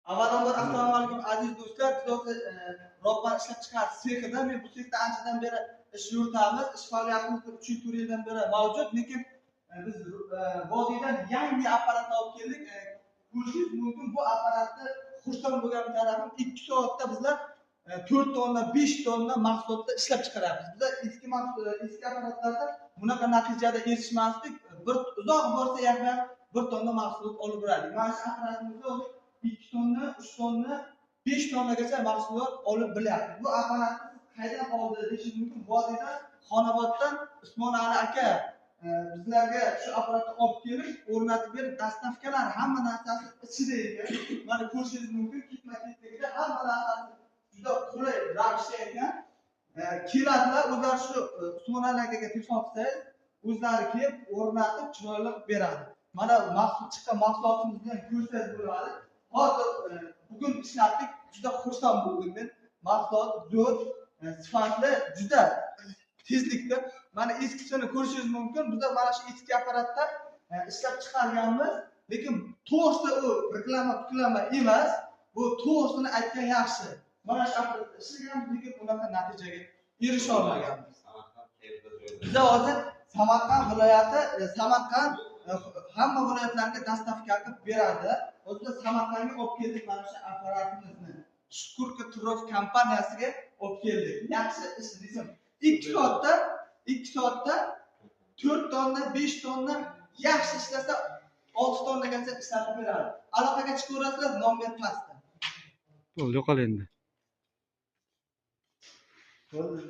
Avvalambor, assalomu alaykum, aziz do'stlar. Biz hozir robban ishlab chiqarish sexida. Men bu sexda anchadan beri ish yuritamiz. Ish faoliyatimiz 3-4 yildan beri mavjud. Lekin biz vodiydan yangi apparatni olib keldik. Ko'rishingiz mumkin, bu apparatni xursand bo'lgan tarafim, 2 soatda bizlar 4 tonna, 5 tonna mahsulotni ishlab chiqaramiz. Bizlar eski apparatlarda bunaqa natijada erishmasdik. Bir uzoq borsa, yaqin 1 tonna mahsulot olib borardik. Mana shu apparatimizda hozir 2 tonna, 3 tonna, 5 tonnagacha mahsulot olib bilyapmiz. Bu apparatni siz qayerdan oldi deyishingiz mumkin. Vodiydan, Xonoboddan Usmon Ali aka bizlarga shu apparatni olib kelib, o'rnatib berib, доставка lar, hamma narsasi ichida ekan. Mana, ko'rishingiz mumkin, ketma ketligida hamma narsasi juda qulay ravishda ekan. Keladilar o'zlari. Shu Usmon Ali akaga telefon qilsangiz, o'zlari kelib, o'rnatib, chiroyli qilib beradi. Mana, mahsul chiqqan mahsulotimizni ham ko'rsangiz bo'ladi. Hozir bugun ishlatdik, juda xursand bo'ldim men. Mahsulot zo'r, sifatli, juda tezlikda. Mana, eskisini ko'rishingiz mumkin. Bizlar mana shu eski apparatda ishlab chiqarganmiz, lekin to'g'risi, u reklama reklama emas, bu to'g'risini aytgan yaxshi. Mana shu apparatda ishlaganmiz, lekin unaqa natijaga erisha olmaganmiz. Biza hozir Samarqand viloyati, Samarqand, hamma viloyatlarga доставка qilib beradi. Hozir biz Samarqandga olib keldik mana shu apparatimizni. Shukurka Turov kompaniyasiga olib keldik. Yaxshi ish desam, 2 soatda, 2 soatda 4 tonna, 5 tonna, yaxshi ishlasa, 6 tonnagacha ishlatib beradi. Aloqaga chiqaverasizlar, nomer pastda. Bo'ldi, yo'qol endi. Bo'ldi.